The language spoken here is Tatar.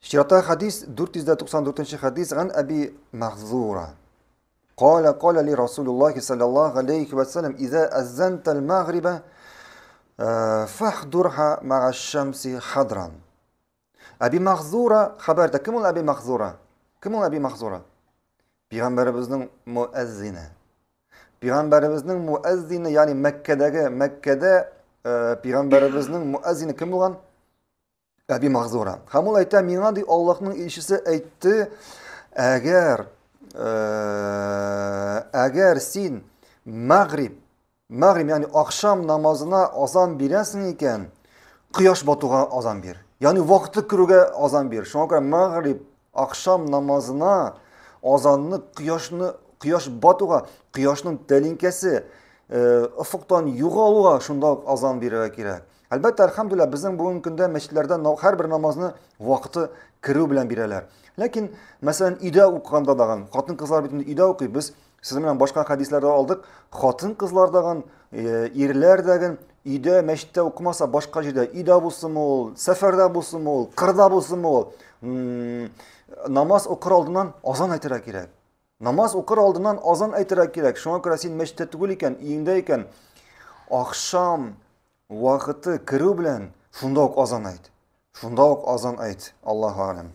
Чираттагы хадис 494 хадис ган Әби Махзура. قال قال لي رسول الله صلى الله عليه وسلم إذا أذنت المغرب فاحضرها مع الشمس حضرا. Әби Махзура хәбәр итә. Кем ул Әби Махзура? Кем ул Әби Махзура? Пәйгамбәребезнең муәззине. Пәйгамбәребезнең муәззине, ягъни Мәккәдәге, Мәккәдә пәйгамбәребезнең муәззине кем булган? Әби Махзура. Һәм ул әйтә, миңа ди Аллаһның илчесе әйтте, әгәр әгәр син мәгъриб, мәгъриб, ягъни ахшам намазына азан бирәсең икән, кояш батуга азан бир. Ягъни вакыты керүгә азан бир. Шуңа күрә мәгъриб, ахшам намазына азанны кояшны кояш батуга, кояшның тәлинкәсе офыктан югалуга шунда ук азан бирергә кирәк. Әлбәттә, әлхәмдүлилләһ, безнең бүгенге көндә мәчетләрдә һәрбер намазны вакыты керү белән бирәләр. Ләкин, мәсәлән, өйдә укыганда дагын, хатын-кызлар бит инде өйдә укый. Без сезнең белән башка хәдисләрдә алдык, хатын-кызлар дагын, э, ирләр дагын өйдә мәчеттә укымаса, башка җирдә, өйдә булсынмы ул, сәфәрдә булсынмы ул, кырда булсынмы ул, намаз укыр алдыннан азан әйтергә кирәк. Намаз укыр алдыннан азан әйтергә кирәк. Шуңа күрә син мәчеттә түгел икән, өеңдә икән, ахшам вакыты керү белән шунда ук азан әйт. Шунда ук азан әйт. Аллаһу алям.